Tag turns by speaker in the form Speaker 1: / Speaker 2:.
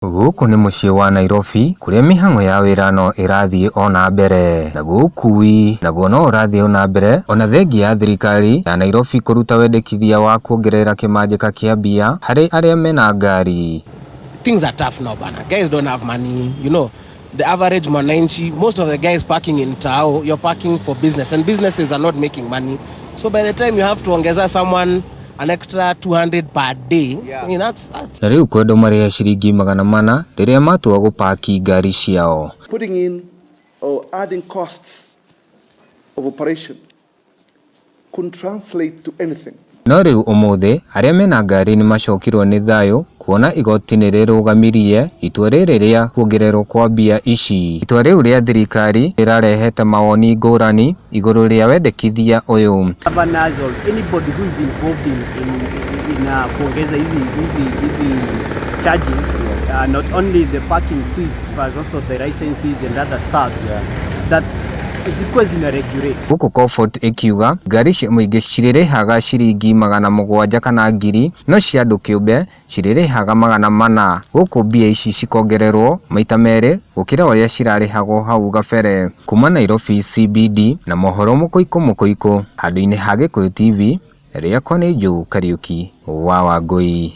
Speaker 1: Gũkũ nĩ mũciĩ wa Nairobi kũrĩa mĩhang'o ya wĩra no ĩrathiĩ ona mbere, naguo ũkui naguo no ũrathiĩ ona mbere ona thengia ya thirikari ya Nairobi kũruta wendekithia wa kuongerera kĩmanjĩka kĩa mbia harĩ arĩa mena ngari.
Speaker 2: Things are tough now, bana. Guys don't have money. The average mwananchi, most of the guys parking in tao, you're parking for business, and businesses are not making money. So by the time you have to ongeza someone an extra 200 per day, I mean, that's
Speaker 1: Na rĩu kwendwo marĩhe ciringi 400 rĩrĩa matua gũpaki ngari ciao.
Speaker 3: Putting in or adding costs of operation couldn't translate to anything.
Speaker 1: No rĩu ũmũthĩ arĩa mena ngari nĩ macokirwo nĩ thayũ kuona igoti nĩ rĩrũgamirie itua rĩrĩ rĩa kuongererwo kwa mbia ici. Itua rĩu rĩa thirikari rĩrarehete mawoni ngũrani igũrũ rĩa wendekithia ũyũ.
Speaker 4: Governors or anybody who is involved in kuongeza hizi charges, not only the parking fees but also the licenses and other stuffs that zikuwe zina regulate.
Speaker 1: Gũkũ Comfort ĩkiuga ngari cia mũingĩ cirĩrĩhaga ciringi 700 kana 1000, no cia andũ kĩũmbe cirĩrĩhaga 400, gũkũ mbia ici cikongererwo maita merĩ gũkĩra ũrĩa cirarĩhagwo hau gabere. Kuma Nairobi CBD na mohoro mũkũikũ mũkũikũ handũ-inĩ ha Gĩkũyũ TV, rĩakwa nĩ Joe Kariũki wa Wangũi.